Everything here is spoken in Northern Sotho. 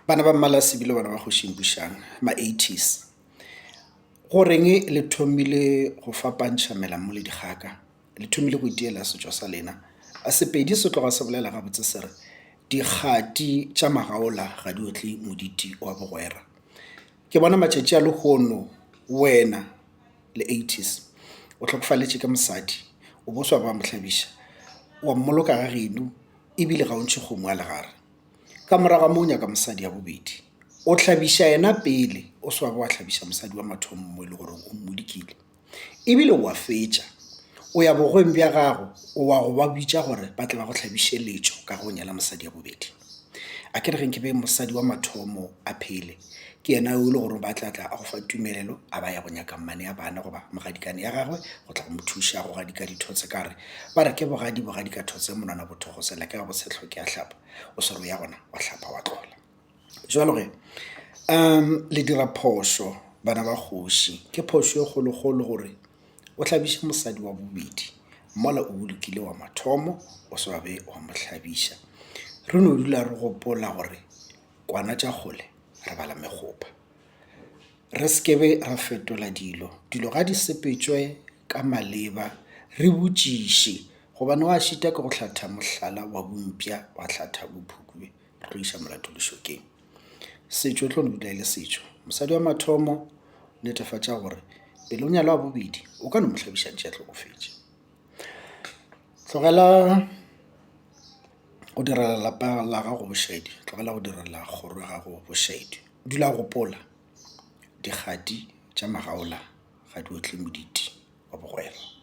Bana ba Mmalase ebile bana ba Kgošing Bušang, ma-eighties. Goreng le thomile go fapantšha melamo le dikgaka? Le thomile go itiela setšo sa lena. Sepedi se tloga se bolela gabotse se re, dikgati tša magaola ga di otle moditi wa bogwera. Ke bona matšatši a lehono wena le eighties o hlokofaletše ke mosadi, o bo sa ba mo hlabiša, wa mmoloka ga geno ebile ga o ntšhe kgomo ya legare. Ka morago ga moo o nyaka mosadi ya bobedi, o hlabiša yena pele o se wa ba wa hlabiša mosadi wa mathomo mo e le gore o mmolokile. Ebile o a fetša, o ya bogweng bja gago o wa go ba bitša gore ba tle ba go hlabiše letšo ka ge o nyala mosadi ya bobedi. A ke re ge nke be mosadi wa mathomo a phele, ke yena yo e le gore ba tla tla a go fa tumelelo a ba ya go nyaka mmane ya bana goba mogadikane ya gagwe go tla go mo thuša go gadika dithotse ka re ba re ke bogadi bogadi ka thotse monwana bothogosela ke ga botshehlo ke a hlapa o se re o ya gona wa hlapa wa tlola. Jwalo ge le dira phošo bana ba kgoši, ke phošo e kgolokgolo gore o hlabiše mosadi wa bobedi mola o bolokile wa mathomo o sa be wa mo hlabiša. Re no dula re gopola gore kwana tša kgole re bala mekgopa, re se ke be ra fetola dilo, dilo ga di sepetšwe ka maleba re botšiše gobane wa šita ke go hlatha mohlala wa bompša wa hlatha bophukube re tlo iša molato lešokeng. Setšo e tlo no dula e le setšo, mosadi wa mathomo netefatša gore pele o nyala wa bobedi o ka no mo hlabiša ntše a hlokofetše. Tlogela go direla lapa la gago bošaedi, tlogela go direla kgoro ya gago bošaedi. Dula o gopola dikgati tša magaola ga di otle moditi wa bogwera.